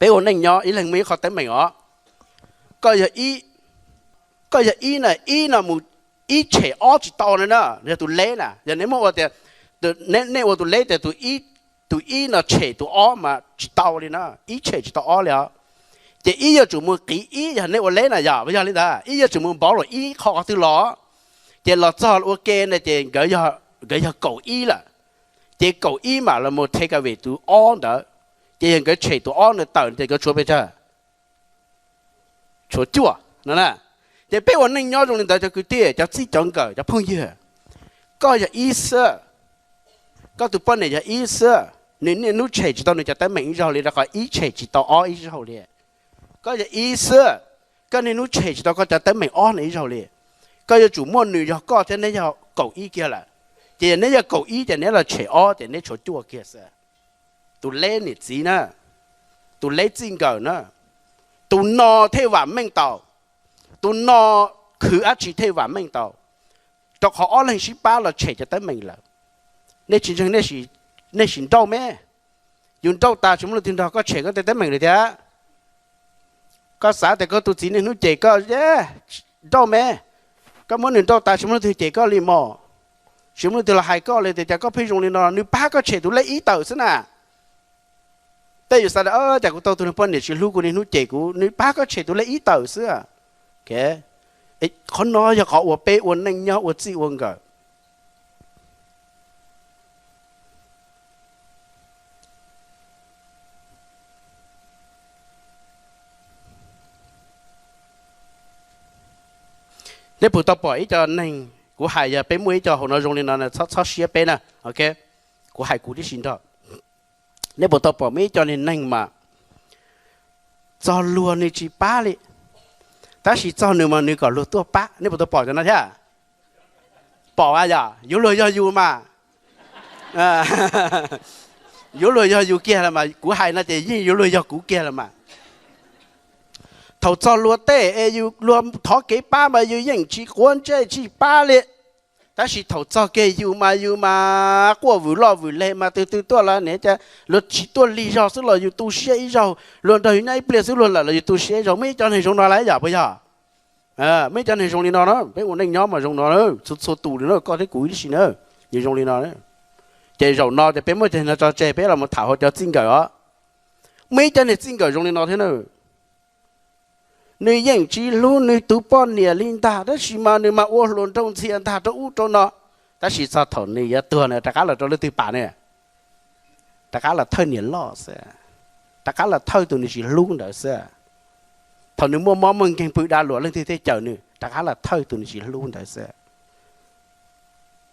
Peb ua neej nyob ib leeg muaj ib qho teeb meem os. Koj yog ib, koj yog ib na, ib no mus, ib tshem ob tsis tau no na, yog tus leb na. Yog neb muab ua tias nej ua tus leb tias tus ib no tshem tus ob mas tsis tau li na, ib tshem tsis tau ob li os. Ces ib yuav tsum mus qiv ib, yog neb ua leb na yog, yog li ntawd ib yuav tsum mus npauv los ib qho qhov twg los. Ces los txog ua ke na ces nkawd yog kaum ib lawm. Ces kaum ib mam los mus take away tus ob ntawd. Ces yog nkawd tshem tus ob ntawd tawm ces nkawd tshuav pes tsawg? Tshuav cuaj no na. Ces peb ua neej nyob zoo li ntawd cov kwv tij, cov txij cov nkawm, cov phooj ywg, koj yog ib xwb, koj tus poj niam yog ib xwb, nws niaj hnub tshem tsis tau nws cov teeb meem ib zaug li, rau qhov ib tshem tsis tau ob ib zaug li. Koj yog ib xwb, koj niaj hnub tshem tsis tau koj cov teeb meem ob no ib zaug li. Koj yuav tsum muaj nws yog koj thiab neb yog kaum ib kiag lawm. Ces yog neb yog kaum ib ces neb los tshem ob ces neb tshuav cuaj kiag xwb. Tus leb niam txiv na, tus leb txij nkawm na, tus no thiaj vam meej tau, tus no khwv dab tsi thiaj vam meej tau. Rau qhov ob leeg sib pab los tshem cov teeb meem lawm. Nej tsis ntseeg, nej sim nrauj me. Yus nrauj tas tsis muaj leej twg nrog koj tshem koj tej teeb meem li thiab. Koj xav tias koj tus txiv niaj hnub cem koj, nrauj me. Koj muab nws nrauj tas tsis muaj leej twg cem koj li mog. Tsis muaj leej twg los hais koj li tias cas koj pheej zoo li no, nws pab koj tshem tus lej ib tawm xwb na. Tej yus xav tias cas kuv tau tus niag poj niam tsis hlub kuv niaj hnub cem kuv, nws pab koj tshem tus lej ib tawm xwb. Qhov no yog qhov uas peb ua neej nyob ua txij ua nkawm. Nej puas tau pom ib co neeg, kuv hais yog peb muaj ib co hauv no zoo li no, txhob txhob siab peb na, ok. Kuv hais kuv tib si nrog. Nej puas tau pom muaj ib co niag neeg mas txog luag nws tsis pab li, tab sis txog nws mas nws kom luag tuaj pab? Nej puas tau pom cov no thiab? Pom a, yog yuav luag yog yus mas. Yuav luag yog yus kiag los mas, kuv hais no ces yeej yuav luag yog kuv kiag los mas. Thaum txog luag tej es yus luag thov kev pab mas yus yeej tsis quav ntsej tsis pab li. Tab sis thaum txog kiag yus mas yus mas quaj vwm loj vwm leg mas twg twg tuaj los ne, luag tsis tuaj lig zog xwb los yus tu siab ib zaug, luag nrog yus nyob ib pliag xwb luag lawm los yus tu siab ib zaug. Muaj ib co neeg zoo no lawm yom, puas yog? Muaj ib co neeg zoo li no na, peb ua neej nyob mas zoo no, txhua txhua tus li na, koj thiab kuv ib tib si na, yus zoo li no. Ces zaum no ces peb muab cov no tso tseg, peb los mus tham hauv cov txij nkawm os. Muaj ib co niag txij nkawm zoo li no thiab na. Nws yeej tsis hlub nws tus poj niam li ntag, tab sis mas nws mas ua hluas nraug ntxhias ntag rau ub rau no. Tab sis txog thaum nws yuav tuag nws rov qab los rau leej twg pam ne? Rov qab los thawj niam loj xwb, rov qab los thawj tus nws tsis hlub ntawd xwb. Thaum nws muaj mob muaj nkeeg pw dav luam leej twg thiaj cawm nws, rov qab los thawj tus nws tsis hlub ntawd xwb.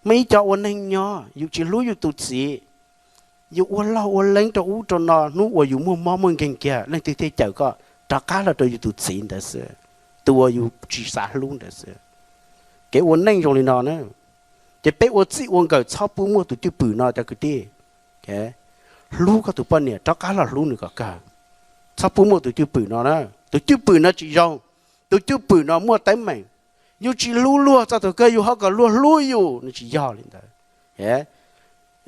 Muaj ib co ua neeg nyob yus tsis hlub yus tus txiv, yus ua loj ua leeb rau ub rau no, hnub uas yus muaj mob muaj nkeeg kiag leej twg thiaj cawm koj, rov qab los rau yus tus txiv ntawd xwb, tus uas yus tsis xav hlub ntawd xwb. Kev ua neej zoo li no na. Ces peb ua txij ua nkawm txhob pub muaj tus cwj pwm no cov kwv tij. Hlub koj tus poj niam, rov qab los hlub nws kom kawg. Txhob pub muaj tus cwj pwm no na. Tus cwj pwm no tsis zoo. Tus cwj pwm no muaj teeb meem. Yus tsis hlub luag txog thaum kawg yus ho kom luag hlub yus, nws tsis yog li ntawd.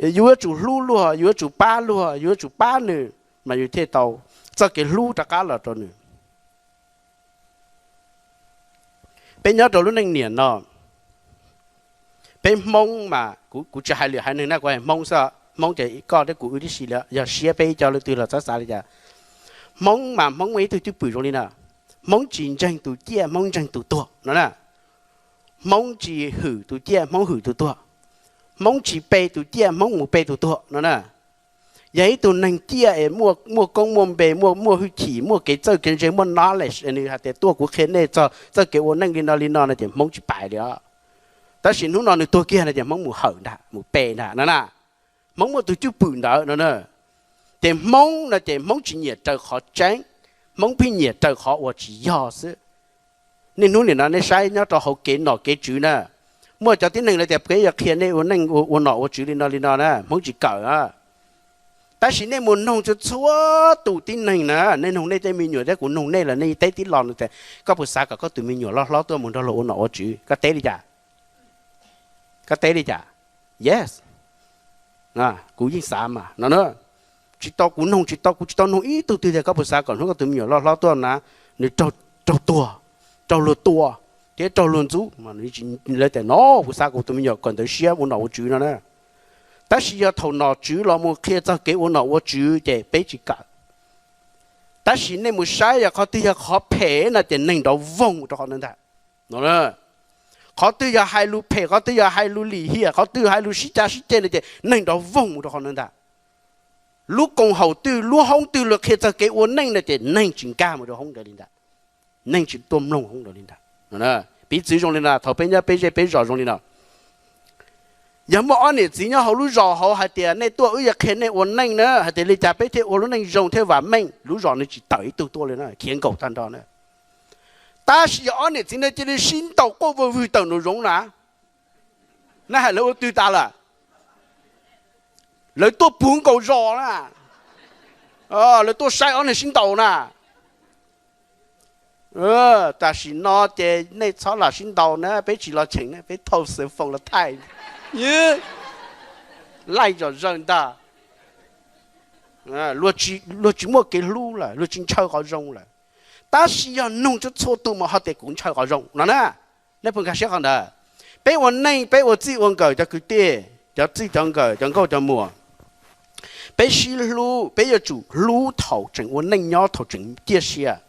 Yus yuav tsum hlub luag, yus yuav tsum pab luag, yus yuav tsum pab nws, mas yus thiaj tau txoj kev hlub rov qab los rau nws. Peb nyob rau lub neej niam no, peb Hmoob mas kuv tsis hais lwm haiv neeg na, kuv hais Hmoob xwb. Hmoob ces koj thiab kuv wb tib si li, yog siab peb ib co leej twg los txhob xav li cas. Hmoob mas Hmoob muaj ib tug cwj pwm zoo li no. Hmoob tsis ntseeg tus ciaj, Hmoob ntseeg tus tuag no na. Hmoob tsis hwm tus ciaj, Hmoob hwm tus tuag. Hmoob tsis pe tus ciaj, Hmoob mus pe tus tuag no na. Yog ib tug neeg ciaj es muaj koob muaj npe, muaj hwj chim, muaj kev txawj kev ntse, muaj knowledge, nws hais tias tuaj kuv qhia nej txog txoj kev ua neej li no li no no ces Hmoob tsis pais li os. Tab sis hnub no nws tuag kiag no ces Hmoob mus hawm ntag, mus pe ntag no na. Hmoob muaj tus cwj pwm ntawd no na. Ces Hmoob no ces Hmoob tsis nyiam raws qhov tseeb, Hmoob pheej nyiam raws qhov uas tsis yog xwb. Niaj hnub nim no nej saib nyob rau hauv kev nom kev tswv na, muaj cov tib neeg lawv tias peb yuav qhia nej ua neej ua nom ua tswv li no li no na, Hmoob tsis kawm. Tab sis nej mus noog txhua txhua tus tib neeg na, nej noog nej tej me nyuam thiab kuv noog nej lawm, nej teb tib lo no tias koj puas xav kom koj tus me nyuam loj hlob tuaj mus nrog luag ua nom ua tswv, koj teb li cas? Koj teb li cas? Yes, kuv yeej xav mas no na. tsis tau kuv noog, tsis tau, kuv tsis tau noog ib tug twg tias koj puas xav kom hnub koj tus me nyuam loj hlob tuaj na, nws raug tuag, raug luag tua, thiab raug luag ntxub. Lawv tias no, kuv xav kom kuv tus me nyuam kawm ntawv siab ua nom ua tswv no na. Tab sis yog thaum nom tswv los mus qhia txog kev ua nom ua tswv ces peb tsis kam. Tab sis nej mus saib yog qhov twg yog qhov phem no ces neeg nrov voog mus rau qhov ntawd ntag. Qhov twg yog hais lus phem, qhov twg yog hais lus lim hiam, qhov twg hais lus sib cav sib ceg no ces neeg nrov voog mus rau qhov ntawd ntag. Lub koom haum twg, lub hoob twg luag qhia txog kev ua neej no ces neeg tsis nkag mus rau hoob ntawd li ntag. Neeg tsis tuaj mloog hoob ntawd li ntag. Piv txwv zoo li no, thaum peb nyob peb zej peb zos zoo li no, yog muaj ob niam txiv nyob hauv lub zos hauv hais tias nej tuaj wb yuav qhia nej ua neej na, hais tias li cas peb thiaj ua lub neej zoo thiab vam meej, lub zos no tsis tawm ib tug tuaj li na, khiav nkaum tag nrho na. Tab sis yog ob niam txiv no cia li sib ntaus quaj vwg vwg tawm nraum zoov na, nej hais lawv ua twg tas lawm? Lawv tuaj puv nkaus zos na, lawv tuaj saib ob niag sib ntaus na. Tam sim no ces nej txhob los sib ntaus na, peb tsis los cheem na, peb thauj xeev foos los thaij. Laij zom zaws ntag. Luag tsis muaj kev hlub lawm, luag tsis ntshaw qhov zoo lawm. Tab sis yog nug txhua tus mas ho tias kuv ntshaw qhov zoo no na. Nej puas nkag siab qhov ntawd? Peb ua neej, peb ua txij ua nkawm cov kwv tij, cov txij cov nkawm, cov nkauj cov muam, peb sib hlub, peb yuav tsum hlub thaum tseem ua neej nyob, thaum tseem ciaj sia.